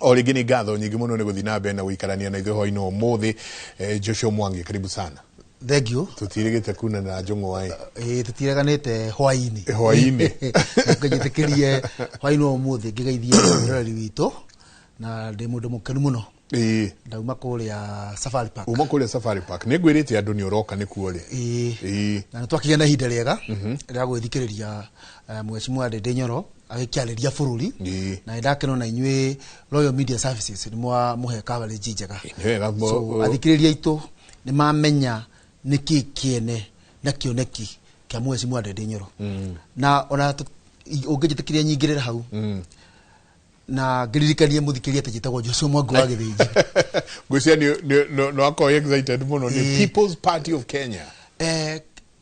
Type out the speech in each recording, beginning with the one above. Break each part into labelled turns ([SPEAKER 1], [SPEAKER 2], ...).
[SPEAKER 1] O rĩngĩ nĩ ngatho nyingĩ mũno nĩ gũthiĩ na mbere na gũikarania na ithuĩ hwainĩ ũmũthĩ. Joshua Mwangi, karibu sana.
[SPEAKER 2] Thank you.
[SPEAKER 1] Tũtirĩgĩte kuna na njũng'wa ĩ.
[SPEAKER 2] Ĩĩ, tũtireganĩte hwainĩ.
[SPEAKER 1] Hwainĩ.
[SPEAKER 2] Ngĩnjĩtĩkĩrie hwainĩ wa ũmũthĩ ngĩgeithie mwĩroreri witũ, na ndĩ mũndũ mũkenu mũno. Ndauma kũrĩa Safari Park.
[SPEAKER 1] Uma kũrĩa Safari Park, nĩ ngwĩrĩte andũ nĩ ũroka nĩkuo rĩ.
[SPEAKER 2] Ĩĩ. Na nĩ twakĩgĩa na ihinda rĩega rĩa gwĩthikĩrĩria Mheshimiwa Ndindi Nyoro agĩkĩarĩria bũrũri. Na nĩ ndakena na inyuĩ Royal Media Services nĩ mwamũhe coverage njega.
[SPEAKER 1] Nĩ wega.
[SPEAKER 2] So athikĩrĩria aitũ nĩ mamenya nĩkĩ kĩene na kĩoneki kĩa Mheshimiwa Ndindi Nyoro. Na ona ũngĩnjĩtĩkĩria nyingĩrĩre hau na ngĩririkanie mũthikĩrĩria atĩ njĩtagwo Joshua Mwangi wa Gĩthĩnji.
[SPEAKER 1] Ngwĩciria nĩ wakorwo excited mũno nĩ People's Party of Kenya.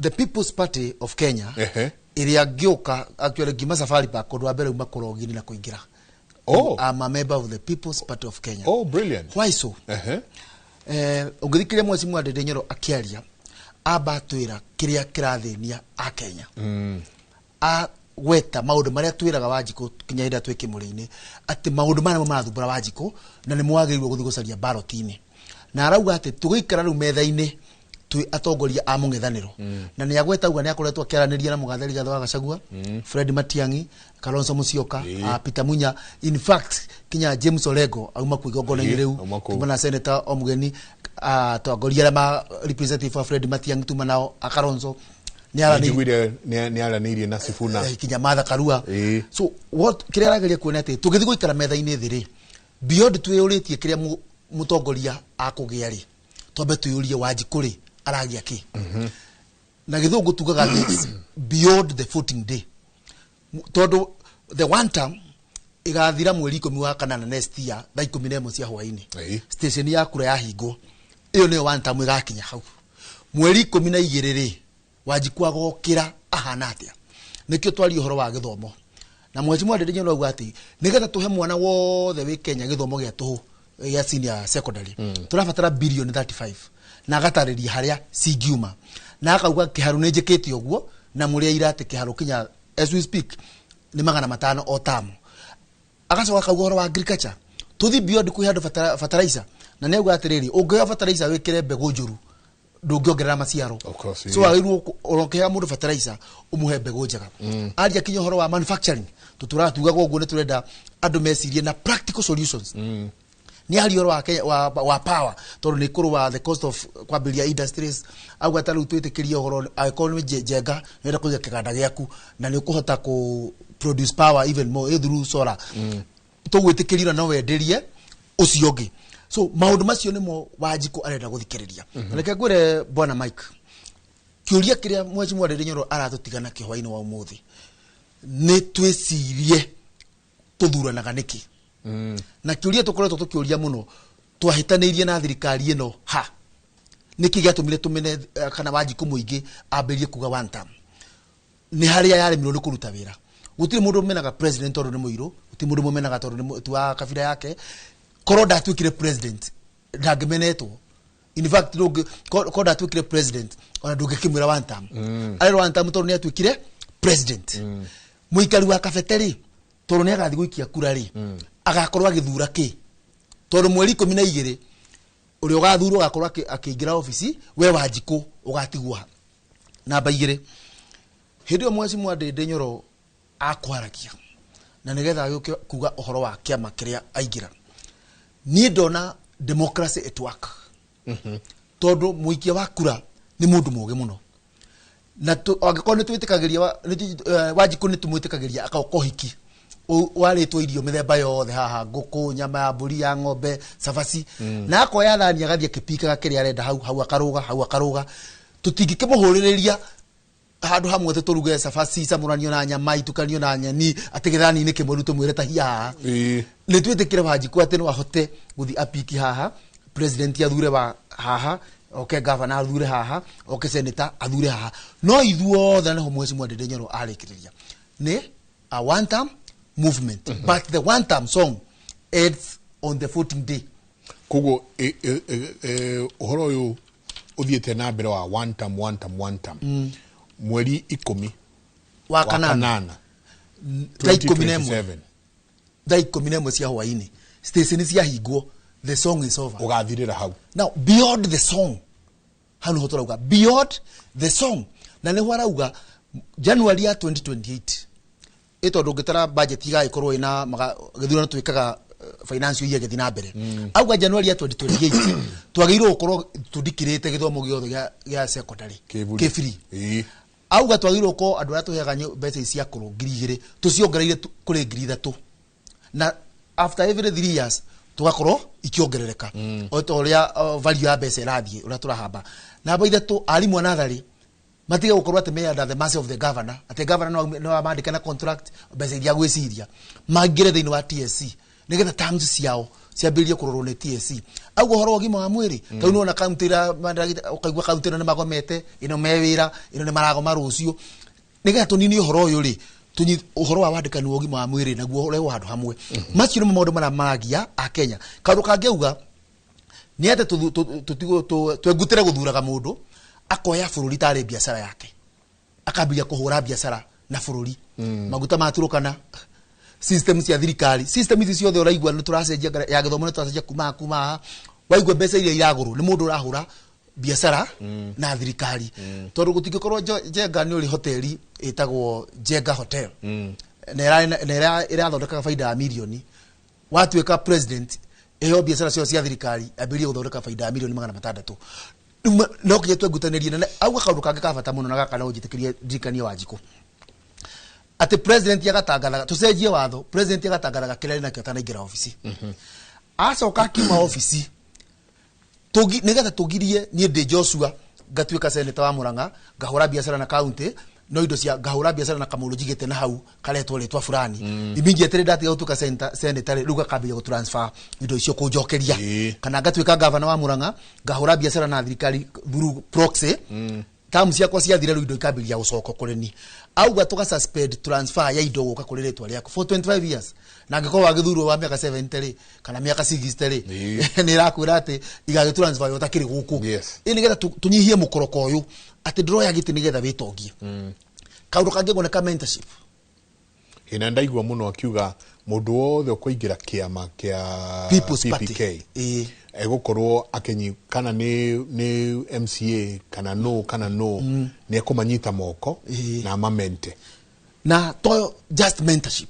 [SPEAKER 2] The People's Party of Kenya ĩrĩa ngĩũka, actually ngiuma Safari Park, ũndũ wa mbere uma kũrogi na kũingĩra. I'm a member of the People's Party of Kenya.
[SPEAKER 1] Oh, brilliant.
[SPEAKER 2] Why so? Ũngĩthikĩrĩria Mheshimiwa Ndindi Nyoro akĩaria, amba atwĩra kĩrĩa kĩrathĩnia a Kenya. Agweta maũndũ marĩa twĩraga Wanjikũ kinya hĩndĩ ĩrĩa twĩ kĩmũrĩ-inĩ, atĩ maũndũ maya nĩmo marathumbũra Wanjikũ na nĩ mwagĩrĩirwo gũthiĩ gũcaria ballot-inĩ. Na arauga atĩ tũgĩikara rĩu metha-inĩ twĩ atongoria a mũng'ethanĩro. Na nĩ agweta uga nĩ akoretwo akĩaranĩria na mũgathe Rigathĩ wa Gachagua, Fred Matiang'i, Kalonzo Musyoka, Peter Munya, in fact kinya James Orengo auma kuo igongona-inĩ rĩu,
[SPEAKER 1] auma kũu.
[SPEAKER 2] Tuma na Senator Omugeni, atongoria arĩa ma representative wa Fred Matiang'i tuma nao a Kalonzo nĩ aranĩirie.
[SPEAKER 1] Njiguire nĩ aranĩirie na Sifuna.
[SPEAKER 2] Kinya Martha Karua. So what kĩrĩa arageria kuona atĩ tũgĩthiĩ gũikara metha-inĩ thĩ rĩ, beyond twĩyũrĩtie kĩrĩa mũtongoria akũgĩa rĩ, twambe twĩyũrie Wanjikũ rĩ aragĩa kĩ. Na gĩthũngũ tugaga this beyond the 14 day, tondũ the one term ĩgathira mweri 18 next year thaa 11 cia hwainĩ. Station ya kura yahingwo, ĩyo nĩyo one term ĩgakinya hau mweri 12 rĩ, Wanjikũ agokĩra ahana atĩa? Nĩkĩo twaria ũhoro wa gĩthomo na Mheshimiwa Ndindi Nyoro auga atĩ nĩgetha tũhe mwana wothe wĩ Kenya gĩthomo gĩa tũhũ gĩa senior secondary, tũrabatara bilioni 35, na agatarĩria harĩa cingiuma, na akauga kĩharu nĩ njĩkĩte ũguo na mũrĩ aira atĩ kĩharu kinya as we speak nĩ 500 o tamu. Agacoka akauga ũhoro wa agriculture, tũthi beyond kwĩ handũ fertilizer, na nĩ auga atĩrĩrĩ, ũngĩoya fertilizer wĩkĩre mbegũ njũru ndũngĩongerera maciaro.
[SPEAKER 1] Of course,
[SPEAKER 2] So wagĩrĩirwo ũrokĩhea mũndũ fertilizer ũmũhe mbegũ njega. Aria kinya ũhoro wa manufacturing, tũtũraga tugaga ũguo nĩ tũrenda andũ mecirie na practical solutions. Nĩ aria ũhoro wa Kenya, wa power, tondũ nĩ kũrũa the cost of kwambĩrĩria industries. Auga ta rĩu twĩtĩkĩrie ũhoro angĩkorwo nĩ njenga nĩũrenda kũiga kĩganda gĩaku na nĩ ũkũhota kũ produce power even more through solar, tũgwĩtĩkĩria no wenderie ũcio ũngĩ. So maũndũ macio nĩmo Wanjikũ arenda gũthikĩrĩria. Na reke ngwĩre bwana Mike, kĩũria kĩrĩa Mheshimiwa Ndindi Nyoro aratũtiga nakĩo hwainĩ wa ũmũthĩ nĩ twĩcirie tũthuranaga nĩkĩ. Na kĩũria tũkoretwo tũkĩũria mũno, twahĩtanĩirie na thirikari ĩno ha nĩkĩ gĩatũmire tũmene kana Wanjikũ mũingĩ ambĩrĩrie kuga one term? Nĩ harĩa yaremirwo nĩ kũruta wĩra. Gũtirĩ mũndũ ũmenaga president tondũ nĩ mũirũ, gũtirĩ mũndũ mũmenaga tondũ nĩ ti wa kabira yake. Korwo ndatuĩkire president ndangĩmenetwo. In fact, korwo ndatuĩkire president ona ndũngĩkĩmwĩra one term. Arerwo one term tondũ nĩ atuĩkire president. Mũikari wa Kabete rĩ, tondũ nĩ agathiĩ gũikia kura rĩ, agakorwo agĩthura kĩ? Tondũ mweri 12 ũrĩa ũgathurwo agakorwo akĩingĩra obici, we Wanjikũ ũgatigwo ha? Namba 2, hĩndĩ ĩyo Mheshimiwa Ndindi Nyoro akwaragia na nĩgetha agĩũke kuga ũhoro wa kĩama kĩrĩa aingĩra, niĩ ndona democracy at work. Tondũ mũikia wa kura nĩ mũndũ mũũgĩ mũno, na angĩkorwo nĩ twĩtĩkagĩria Wanjikũ nĩ tũmwĩtĩkagĩria agoka ũhiki warĩtwo irio mĩthemba yothe haha, ngũkũ, nyama ya mbũri, ya ng'ombe, cabaci, na akoya thani agathiĩ akĩpikaga kĩrĩa arenda hau hau, akarũga hau akarũga, tũtingĩkĩmũhũrĩrĩria handũ hamwe atĩ tũruge cabaci icamũranio na nyama itukanio na nyeni atĩ gĩthani-inĩ kĩmwe rĩu tũmwĩre tahia haha. Nĩ twĩtĩkĩre Wanjikũ atĩ no ahote gũthiĩ apiki haha, president athure wa haha, oke governor athure haha, oke senator athure haha, no ithuothe na nĩho Mheshimiwa Ndindi Nyoro arĩkĩrĩria nĩ a one term movement, but the one term song ends on the 14th day.
[SPEAKER 1] Koguo ũhoro ũyũ ũthiĩte na mbere wa one term, one term, one term, mweri 10
[SPEAKER 2] wa
[SPEAKER 1] wa
[SPEAKER 2] kanana
[SPEAKER 1] kanana
[SPEAKER 2] thaa 11
[SPEAKER 1] 2027
[SPEAKER 2] thaa 11 cia hwainĩ. Station ciahingwo, the song is over.
[SPEAKER 1] Ũgathirĩra hau.
[SPEAKER 2] Now, beyond the song, hau nĩho tũrauga beyond the song, na nĩho arauga January ya 2028, ĩ tondũ ũngĩtara budget igagĩkorwo ĩna gĩthurano twĩkaga, financial year gĩthiĩ na mbere. Auga January ya 2028 twagĩrĩirwo gũkorwo tũndikĩrĩte gĩthomo gĩothe gĩa secondary
[SPEAKER 1] kĩ
[SPEAKER 2] kĩ free. Auga twagĩrĩirwo gũkorwo andũ arĩa tũheaga mbeca ici cia kũrũ 2000 tũciongereire kũrĩ 3000, na after every 3 years tũgakorwo ikĩongerereka o ta ũrĩa value ya mbeca ĩrathiĩ ũrĩa tũrahamba. Namba ithatũ, arimũ a natharĩ matige gũkorwo atĩ me under the mercy of the governor, atĩ governor no amandĩke na contract mbeca iria gwĩciria, maingĩre thĩinĩ wa TSC nĩgetha terms ciao ciambĩrĩrie kũrorwo nĩ TSC. Auga ũhoro wa ũgima wa mwĩrĩ, tondũ nĩwona kaunti ĩrĩa ũkaigua kaunti ĩno nĩ magomete, ĩno me wĩra, ĩno nĩ maragoma rũciũ. Nĩgetha tũnini ũhoro ũyũ rĩ, ũhoro wa wandĩkani wa ũgima wa mwĩrĩ naguo ũrehwo handũ hamwe. Macio nĩmo maũndũ marĩa maragia a Kenya. Kaũndũ kangĩ auga nĩ atĩ twengutĩre gũthuraga mũndũ akoya bũrũri tarĩ biacara yake, akambĩrĩria kũhũra biacara na bũrũri. Maguta ma Turukana, system cia thirikari, system ici ciothe ũraigua nĩ tũracenjia, ya gĩthomo nĩ tũracenjia kuma haha, kuma haha, waigua mbeca iria iragũrwo nĩ mũndũ ũrahũra biacara na thirikari, tondũ gũtingĩkorwo Njenga nĩ ũrĩ hoteli ĩtagwo Njenga Hotel na ĩrathondekaga baida ya mirioni, watuĩka president ĩyo biacara ciothe cia thirikari ambĩrĩrie gũthondeka baida ya mirioni 600. Rĩu no nginya twengutanĩrie. Na auga kaũndũ kangĩ ka bata mũno, na gaka no njĩtĩkĩrie ndirikanie Wanjikũ, atĩ president agatangathaga, tũcenjie watho, president agatangathaga kĩrĩa arĩ nakĩo atanaingĩra obici, acoka akiuma obici. Nĩgetha tũgirie niĩ ndĩ Joshua ngatuĩka senator wa Murang'a, ngahũra biacara na county, no indo cia ngahũra biacara na kamũndũ njigĩte na hau karetwo rĩtwa fulani, immediately ndatiga gũtuĩka senator rĩ, rĩu gakambĩrĩria gũtransfer indo icio kũnjokeria. Kana ngatuĩka gavana wa Murang'a, ngahũra biacara na thirikari through proxy, tamu ciakwa ciathira, rĩu indo ikambĩrĩria gũcoka kũrĩ ni. Auga tũga suspend transfer ya indo gũka kũrĩ rĩtwa rĩaku for 25 years, na angĩkorwo wagĩthurwo wa mĩaka 70 rĩ, kana mĩaka 60 rĩ, nĩ ĩrakwĩra atĩ igagĩ transfer yo ũtakĩrĩ gũkũ. Ĩ nĩgetha tũnyihie mũkoroko ũyũ atĩ ndĩroya gĩtĩ nĩgetha wĩtongie. Kaũndũ kangĩ ngoneka mentorship.
[SPEAKER 1] Ĩ, na ndaigua mũno akiuga mũndũ wothe ũkũingĩra kĩama kĩa
[SPEAKER 2] People's Party.
[SPEAKER 1] PPK egũkorwo akinyi kana nĩ MCA kana no kana no nĩ ekũmanyita moko na amamente.
[SPEAKER 2] Na to just mentorship,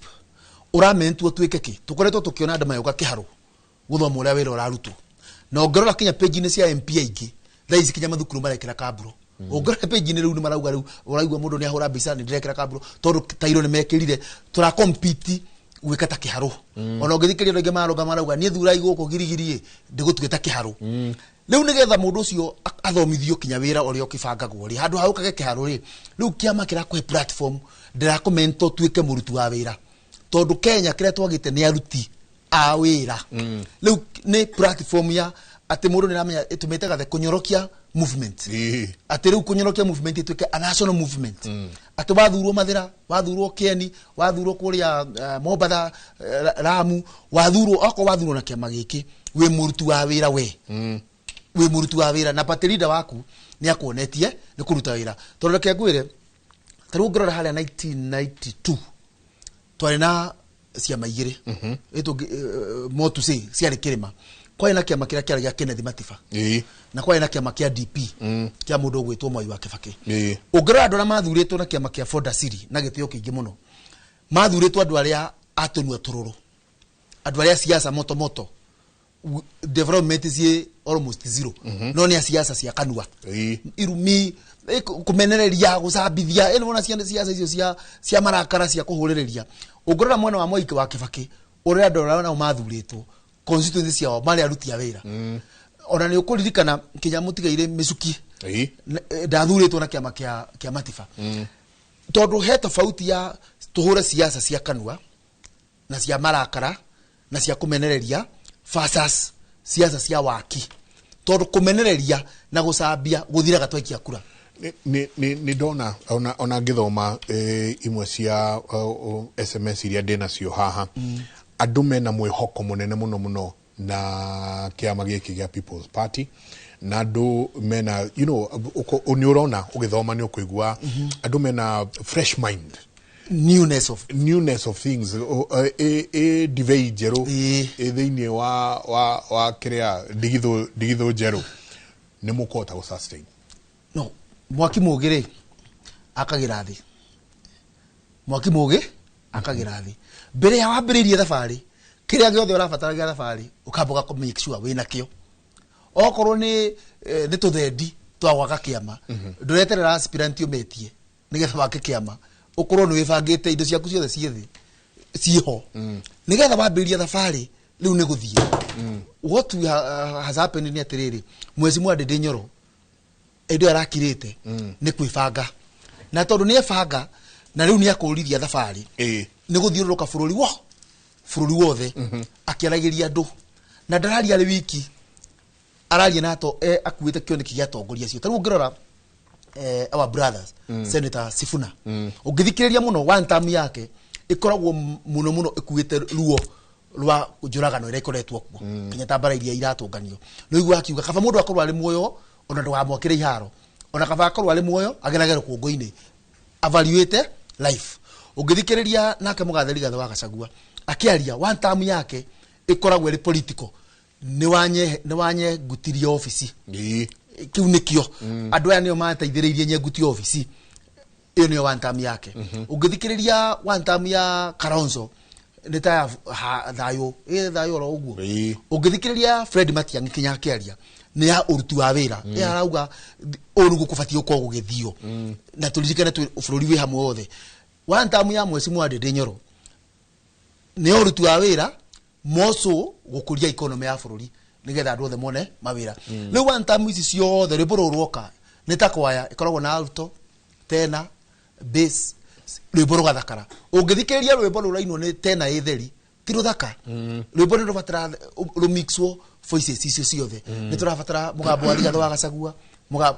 [SPEAKER 2] ũramentuo tuĩke kĩ, tũkoretwo tũkĩona andũ magĩũka kĩharũ gũthoma ũrĩa wĩra ũrarutwo, na ũngĩrora kinya page-inĩ cia MP aingĩ thaa ici, kinya mathukuru marekĩra kamburo. Ũngĩrora page-inĩ rĩu nĩ marauga, rĩu ũraigua mũndũ nĩ ahũra mbica, nĩ ndĩrekĩra kamburo tondũ tairo nĩ mekĩrire, tũrakompiti gwĩka ta kĩharũ. Ona ũngĩthikĩrĩria andũ aingĩ marauga, marauga niĩ thurai gũkũ girigiri ĩ ndĩgũtuĩka ta kĩharũ. Rĩu nĩgetha mũndũ ũcio athomithio kinya wĩra ũrĩa ũkĩbangagwo rĩ, handũ ha ũkage kĩharũ rĩ, rĩu kĩama kĩrakũhe platform, ndĩrakũmento tuĩke mũruti wa wĩra, tondũ Kenya kĩrĩa twagĩte nĩ aruti a wĩra. Rĩu nĩ platform ya atĩ mũndũ nĩ aramenya ĩtũmĩte gathe kũnyorokia movement, atĩ rĩu kũnyorokia movement ĩtuĩke a national movement, atĩ wathurwo Mathĩra, wathurwo Kĩeni, wathurwo kũrĩa Mombatha, Lamu, wathurwo okorwo wathurwo na kĩama gĩkĩ, wĩ mũruti wa wĩra, we wĩ mũruti wa wĩra, na party leader waku nĩ akuonetie nĩ kũruta wĩra. Tondũ reke ngwĩre, ta rĩu ũngĩrora harĩa 1992 twarĩ na ciama igĩrĩ. More to say ciarĩ kĩrĩma, kwarĩ na kĩama kĩrĩa kĩarĩ gĩa Kenneth Matiba na kwarĩ na kĩama kĩa DP kĩa mũndũ ũgwĩtwo Mwai wa Kĩbakĩ. Ũngĩrora andũ arĩa mathurĩtwo na kĩama kĩa Ford-Asili na gĩtĩo kĩingĩ mũno, mathurĩtwo andũ arĩa atũnua tũrũrũ, andũ arĩa siasa moto moto, development ciĩ almost zero, no nĩ a siasa cia kanua, irumi, kũmenereria, gũcambithia. Ĩ nĩwona ciana siasa icio cia marakara cia kũhũrĩrĩria. Ũngĩrora mwena wa Mwai wa Kĩbakĩ, ũrĩa andũ arĩa nao mathurĩtwo constituency ciao marĩ aruti a wĩra. Ona nĩ ũkũririkana kinya mũtigaire mĩcuki ndathurĩtwo na kĩama kĩa Matiba, tondũ he tofauti ya tũhũre siasa cia kanua na cia marakara na cia kũmenereria versus siasa cia waki, tondũ kũmenereria na gũcambia gũthiraga twaikia kura.
[SPEAKER 1] Nĩ ndona ona ngĩthoma imwe cia SMS iria ndĩ nacio haha, andũ mena mwĩhoko mũnene mũno mũno na kĩama gĩkĩ gĩa People's Party, na andũ mena nĩ ũrona ũgĩthoma nĩ ũkũigua andũ mena fresh mind.
[SPEAKER 2] Newness of
[SPEAKER 1] Newness of things, ĩ ndibei njerũ ĩ thĩinĩ wa kĩrĩa ndigithũ njerũ, nĩ mũkũhota gũ sustain?
[SPEAKER 2] No mwaki mũgĩ rĩ akagĩra thĩ, mwaki mũgĩ akagĩra thĩ mbere ya wambĩrĩirie thabarĩ. Kĩrĩa gĩothe ũrabatara gĩa thabarĩ, ũkamba ũgakũ make sure wĩna kĩo. Okorwo nĩ tũthendi twa gwaka kĩama, ndũreterera aspirant ũmetie nĩgetha wake kĩama. Ũkorwo nĩ wĩbangĩte, indo ciaku ciothe ciĩ thĩ, ciĩho, nĩgetha wambĩrĩria thabarĩ rĩu nĩ gũthiĩ. What has happened nĩ atĩrĩrĩ, Mheshimiwa Ndindi Nyoro hĩndĩ ĩyo arakirĩte nĩ kwĩbanga, na tondũ nĩ ebanga na rĩu nĩ akũrithia thabarĩ nĩ gũthiũrũrũka bũrũri wothe akĩaragĩria andũ, na ndararia arĩ wiki, araria na ato akuĩte kĩoneki gĩa atongoria acio. Ta rĩu ũngĩrora our brothers, Senator Sifuna, ũngĩthikĩrĩria mũno, one term yake ĩkoragwo mũno mũno ĩkuĩte ruo rwa njũragano ĩrĩa ĩkoretwo kuo nginya ta mbara iria iratũnganio. Nĩ ũiguaga akiuga kaba mũndũ akorwo arĩ muoyo ona ndũgamwakĩre iharo, ona kaba akorwo arĩ muoyo agerage rũkũngũ-inĩ, evaluate life. Ũngĩthikĩrĩria nake mũgathe Rigathĩ wa Gachagua akĩaria, one term yake ĩkoragwo ĩrĩ political, nĩ wanyengutirie obici. Kĩu nĩkĩo andũ aya nĩo mateithĩrĩirie nyengutie obici ĩyo, nĩyo one term yake. Ũngĩthikĩrĩria one term ya Kalonzo, nĩ ta ya thayũ, ĩ thayũ oro ũguo. Ũngĩthikĩrĩria Fred Matiang'i kinya akĩaria, nĩ ya ũruti wa wĩra. Ĩ arauga ũũ nĩguo kũbatiĩ gũkorwo gũgĩthio, na tũririkane bũrũri wĩ hamwe wothe. One term ya Mheshimiwa Ndindi Nyoro nĩ ya ũruti wa wĩra, moco gũkũria economy ya bũrũri nĩgetha andũ othe mone mawĩra. Rĩu one term ici ciothe, rwĩmbo rũrũ rwoka nĩ ta kwaya ĩkoragwo na alto, tenor, bass, rwĩmbo rũgathakara. Ũngĩthikĩrĩria rwĩmbo rũrainwo nĩ tenor ĩ theri, ti rũthaka. Rwĩmbo nĩ rũbatara rũmixwo voices icio ciothe. Nĩ tũrabatara mũgambo wa Rigathĩ wa Gachagua,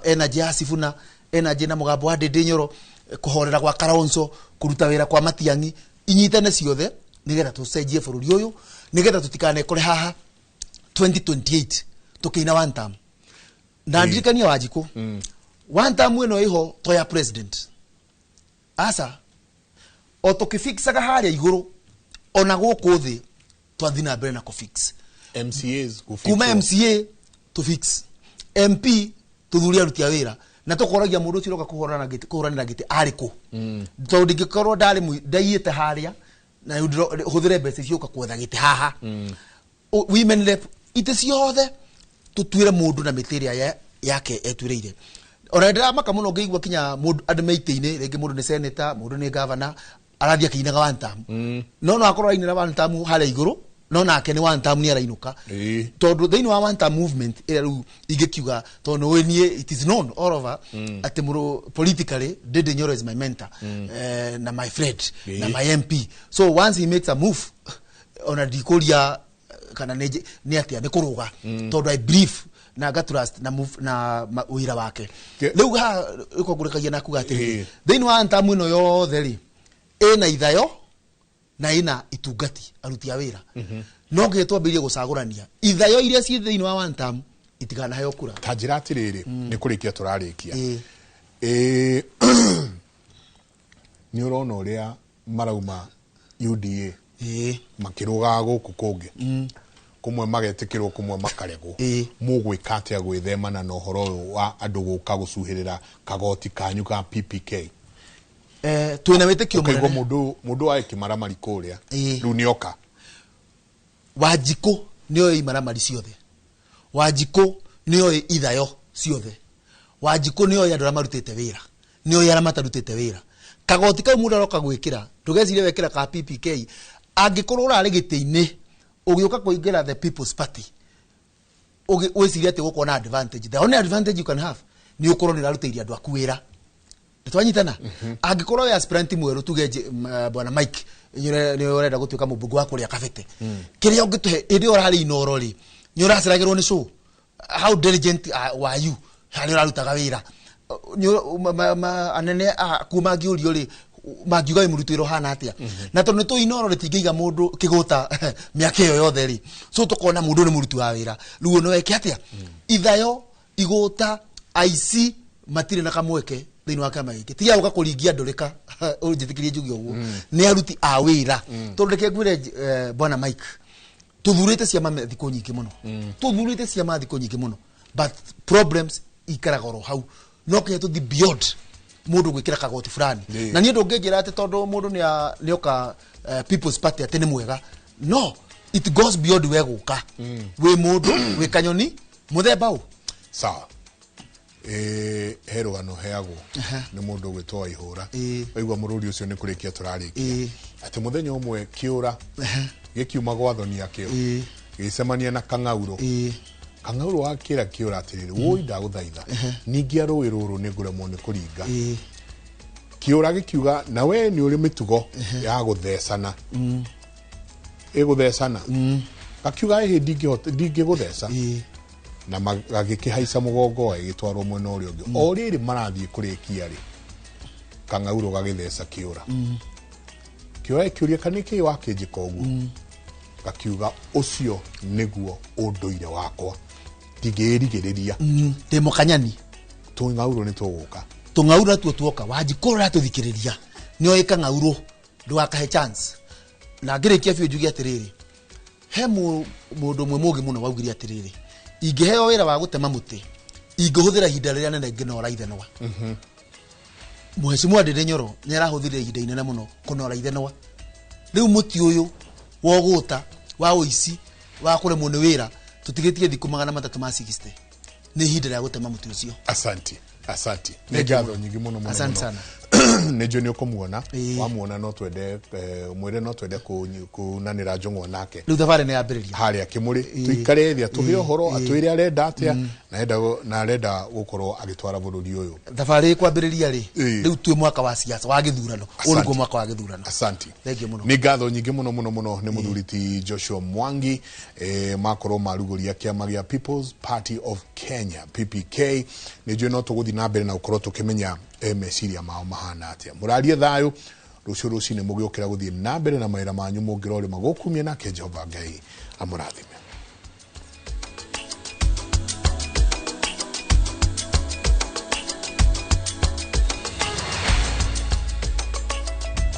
[SPEAKER 2] energy ya Sifuna, energy na mũgambo wa Ndindi Nyoro, kũhorera gwa Kalonzo, kũruta wĩra kwa Matiang'i, inyitane ciothe nĩgetha tũcenjie bũrũri ũyũ, nĩgetha tũtikanekore haha 2028 tũkĩina one term. Na ndirikania Wanjikũ, one term ĩno ĩho to ya president, aca. O tũkĩfixaga harĩa igũrũ, ona gũkũ thĩ twathiĩ na mbere na kũfix.
[SPEAKER 1] MCAs gũfixwo.
[SPEAKER 2] Kuma MCA to fix MP, tuthurie aruti a wĩra, na tũkoragia mũndũ ũcio ũroka kũhũranĩra gĩtĩ arĩ kũ, tondũ ndingĩkorwo ndarĩ ndaiyĩte harĩa na rĩu hũthĩre mbeca icio ũka kwetha gĩtĩ haha. Women rep, itĩ ciothe tũtuĩre mũndũ na mĩtĩ ĩrĩa yake etuĩrĩire. Ona ndĩramaka mũno ngĩigua kinya mũndũ andũ me itĩ-inĩ, rĩngĩ mũndũ nĩ senator, mũndũ nĩ governor, arathiĩ akĩinaga one term. No akorwo ainĩra one term harĩa igũrũ, no nake nĩ one term nĩ arainũka, tondũ thĩinĩ wa one term movement ĩrĩa rĩu ingĩkiuga, tondũ nĩ niĩ, it is known all over atĩ mũrũ politically Ndindi Nyoro is my mentor, na my friend na my MP. So once he makes a move, ona ndikũria kana nĩ atĩa, nĩ kũrũga, tondũ I believe na nga trust na move na wĩra wake. Rĩu haha rĩkongũrĩkagia na kuga atĩrĩrĩ, thĩinĩ wa term ĩno yothe rĩ, ĩna ithayo na ĩna itungati aruti a wĩra, no nginya twambĩrĩrie gũcagũrania ithayo iria ciĩ thĩinĩ wa one term itikanaheo kura.
[SPEAKER 1] Ta njĩra atĩrĩrĩ, nĩ kũrĩkia tũrarĩkia. Nĩ ũrona ũrĩa marauma UDA makĩrũgaga gũkũ kũngĩ, kũmwe magetĩkĩrwo, kũmwe makaregwo. Mũgwĩka atĩa gwĩthemana na ũhoro ũyũ wa andũ gũka gũcuhĩrĩra kagoti kanyu ka PPK?
[SPEAKER 2] Twĩna wĩtĩkio
[SPEAKER 1] ũkaigua
[SPEAKER 2] mũnene.
[SPEAKER 1] Mũndũ wa kĩmaramari kũrĩa rĩu nĩoka.
[SPEAKER 2] Wanjikũ nĩoĩ imaramari ciothe, Wanjikũ nĩoĩ ithayo ciothe, Wanjikũ nĩoĩ andũ arĩa marutĩte wĩra, nĩoĩ arĩa matarutĩte wĩra. Kagoti kau mũndũ aroka gwĩkĩra, ndũgecirie wekĩra ka PPK. Angĩkorwo ũrarĩ gĩtĩ-inĩ ũgĩũka kũingĩra the People's Party, wĩcirie atĩ gũkorwo na advantage, the only advantage you can have nĩ ũkorwo nĩ ũrarutĩire andũ aku wĩra. Nĩtwanyitana? Angĩkorwo wĩ aspirant mwerũ, tuge bwana Mike nĩ ũrenda gũtuĩka mũmbunge wa kũrĩa Kabete, kĩrĩa ũngĩtũhe hĩndĩ ĩyo ũrarĩ Inoro rĩ, nĩ ũraceragĩrwo nĩ show how diligent were you harĩa ũrarutaga wĩra. Anene akuo mangĩũrio rĩ, mangiuga wĩ mũruti wĩra ũhana atĩa? Na tondũ nĩ tũĩ Inoro rĩtingĩiga mũndũ kĩgũta mĩaka ĩyo yothe rĩ, so tũkona mũndũ ũyũ nĩ mũruti wa wĩra. Rĩu no eke atĩa? Ithayo, igũta, aici matirĩ na kamweke. Thĩinĩ wa kĩama gĩkĩ ti ya gũka kũringia ndũrĩka, ũnjĩtĩkĩrie njuge ũguo, nĩ aruti a wĩra, tondũ reke ngwĩre, bwana Mike, tũthurĩte ciama thikũ nyingĩ mũno, tũthurĩte ciama thikũ nyingĩ mũno, but problems ikaraga oro hau. No kinya tũthi beyond mũndũ gwĩkĩra kagoti fulani. Na niĩ ndũngĩnjĩra atĩ tondũ mũndũ nĩoka People's Party atĩ nĩ mwega. No it goes beyond we gũka wĩ mũndũ wĩ kanyoni mũthemba ũ.
[SPEAKER 1] Sawa. He rũgano heagwo nĩ mũndũ ũgwĩtwo Waihũra. Waigua mũrũri ũcio nĩ kũrĩkia tũrarĩkia. Atĩ mũthenya ũmwe kĩũra gĩkiuma gwathoni akĩo gĩgĩcemania na kang'aurũ. Kang'aurũ gakĩra kĩũra atĩrĩrĩ, woi, ndagũthaitha, ningĩ rũĩ rũrũ nĩ ngũremwo nĩ kũringa. Kĩũra gĩkiuga, na we nĩ ũrĩ mĩtugo ya gũthecana, ĩgũthecana. Gakiuga, ĩhĩ, ndingĩgũtheca. Na gagĩkĩhaica mũgongo gagĩtwarwo mwena ũrĩa ũngĩ. O rĩrĩ marathiĩ kũrĩkia rĩ, kang'aurũ gagĩtheca kĩũra. Kĩũra gĩkĩũria, kana nĩkĩĩ wakĩnjĩka ũguo? Gakiuga, ũcio nĩguo ũndũire wakwa, ndingĩĩrigĩrĩria.
[SPEAKER 2] Ndĩ mũkanyani.
[SPEAKER 1] Tũng'aurũ nĩ tũgũka.
[SPEAKER 2] Tũng'aurũ natuo tuoka, Wanjikũ ũratũthikĩrĩria nĩoĩ kang'aurũ ndũgakahe chance. Na ngĩrĩkia biũ njuge atĩrĩrĩ, he mũndũ ũmwe mũgĩ mũno waugire atĩrĩrĩ, ingĩheo wĩra wa gũtema mũtĩ, ingĩhũthĩra ihinda rĩrĩa nene ngĩnora ithenwa. Mheshimiwa Ndindi Nyoro nĩ arahũthĩrire ihinda inene mũno kũnora ithenwa. Rĩu mũtĩ ũyũ wa ũgũta, wa ũici, wa kũremwo nĩ wĩra, tũtigĩtie thikũ 360, nĩ ihinda rĩa gũtema mũtĩ ũcio.
[SPEAKER 1] Asanti, asanti, nĩ
[SPEAKER 2] Thank you
[SPEAKER 1] ngatho
[SPEAKER 2] mũno.
[SPEAKER 1] nyingĩ mũno mũno.
[SPEAKER 2] Asante
[SPEAKER 1] Mũno.
[SPEAKER 2] sana.
[SPEAKER 1] Nĩ njũĩ nĩ ũkũmuona. Wamuona no twende, mwĩre no twende kunanĩra njũng'wa nake.
[SPEAKER 2] Rĩu thabarĩ nĩ yambĩrĩria.
[SPEAKER 1] Harĩa Kĩmũrĩ tũikare thĩ, atũhe ũhoro, atwĩre arenda atĩa na arenda gũkorwo agĩtwara bũrũri ũyũ.
[SPEAKER 2] Thabarĩ kwambĩrĩria rĩ. Rĩu twĩ mwaka wa siasa wa gĩthurano ũyũ.
[SPEAKER 1] Asante.
[SPEAKER 2] Nĩguo mwaka wa gĩthurano.
[SPEAKER 1] Asanti.
[SPEAKER 2] Thank you mũno.
[SPEAKER 1] Nĩ ngatho nyingĩ mũno mũno mũno nĩ mũthuri ti Joshua Mwangi, makorwo marugũria kĩama gĩa People's Party of Kenya, PPK. Nĩ njũĩ no tũgũthiĩ na mbere na gũkorwo tũkĩmenya meciria mao mahana atĩa. Mũrarie thayũ rũciũ rũcinĩ mũgĩũkĩra gũthiĩ na mbere na mawĩra manyu, mũngĩrorĩma gũkumia nake Jehova Ngai amũrathime.